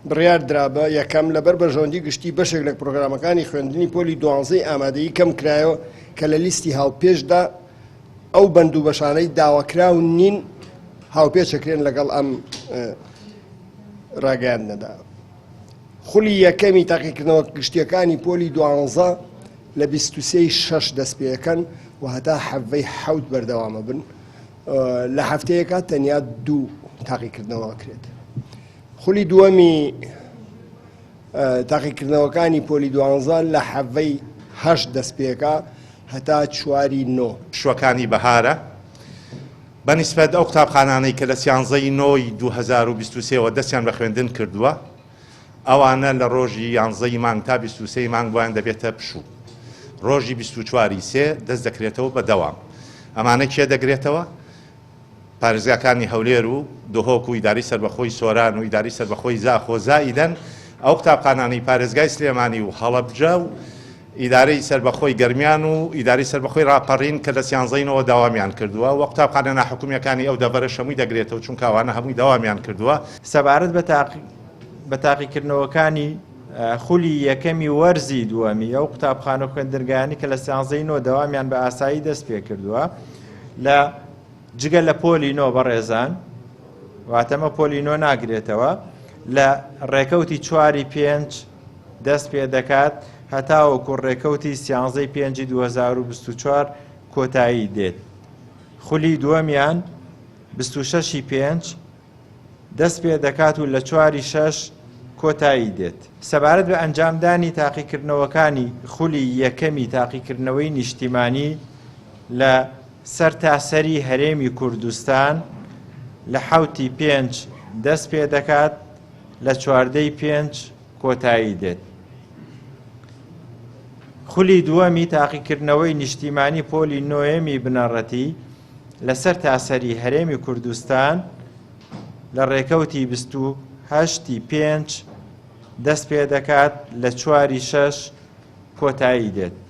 بڕیار درا بە، یەکەم، لەبەر بەرژەوەندی گشتی بەشێک لە پرۆگرامەکانی خوێندنی پۆلی دوانزەی ئامادەیی کەم کرایەوە کە لە لیستی هاوپێچدا ئەو بەند و بەشانەی داواکراو نین هاوپێچەکرێن لەگەڵ ئەم ڕاگەیاندنەدا. خولی یەکەمی تاقیکردنەوە گشتیەکانی پۆلی دوانزە لە 23 شەش دەست پێەکەن و هەتا حەڤەی حەوت بەردەوامە بن. لە هەفتەیەکا تەنیا دوو تاقیکردنەوە ئەکرێت. خولی دووەمی تاقیکردنەوەکانی پۆلی دوانزە لە حەڤەی هەشت دەست پێکا هەتا چواری نۆ. پشووەکانی بەهارە بە نیسبەت ئەو قوتابخانانەی کە لە سیانزەی نۆی 2023 وە دەستیان بە خوێندن کردووە ئەوانە لە ڕۆژی یانزەی مانگ تا 23 ی مانگ بۆیان دەبێتە پشوو ڕۆژی 24 ی سێ دەست دەکرێتەوە بە دەوام ئەمانە کێ دەگرێتەوە؟ پارێزگاکانی هەولێر و دهۆک و ئیدارەی سەربەخۆی سۆران و ئیدارەی سەربەخۆی زاخۆ زائیدەن ئەو قوتابخانانەی پارێزگای سلێمانی و هەڵەبجە و ئیدارەی سەربەخۆی گەرمیان و ئیدارەی سەربەخۆی ڕاپەڕین کە لە سیانزەینەوە داوامیان کردووە و قوتابخانە ناحکومییەکانی ئەو دەڤەرەش هەمووی دەگرێتەوە چونکە ئەوانە هەمووی دەوامیان کردووە. سەبارەت بە تاقیکردنەوەکانی خولی یەکەمی وەرزی دووەمی ئەو قوتابخانە و خوێندنگایانەی کە لە سیانزەی نۆ دەوامیان بە ئاسایی دەست پێکردووە لە جگە لە پۆلی نۆ بەڕێزان واتەمە پۆلی نۆ ناگرێتەوە لە ڕێکەوتی چواری پێنج دەست پێ دەکات هەتاوەکو ڕێکەوتی سیانزەی پێنجی 2024 کۆتایی دێت خولی دووەمیان 26 پێنج دەست پێ دەکات و لە چواری شەش کۆتایی دێت. سەبارەت بە ئەنجامدانی تاقیکردنەوەکانی خولی یەکەمی تاقیکردنەوەی نیشتیمانی لە سەرتاسەری هەرێمی کوردستان لە حەوتی پێنج دەست پێ دەکات لە چواردەی پێنج کۆتایی دێت. خولی دووەمی تاقیکردنەوەی نیشتیمانی پۆلی نۆیەمی بنەڕەتی لە سەرتاسەری هەرێمی کوردستان لە ڕێکەوتی 28 ی پێنج دەست پێ دەکات لە چواری شەش کۆتایی دێت.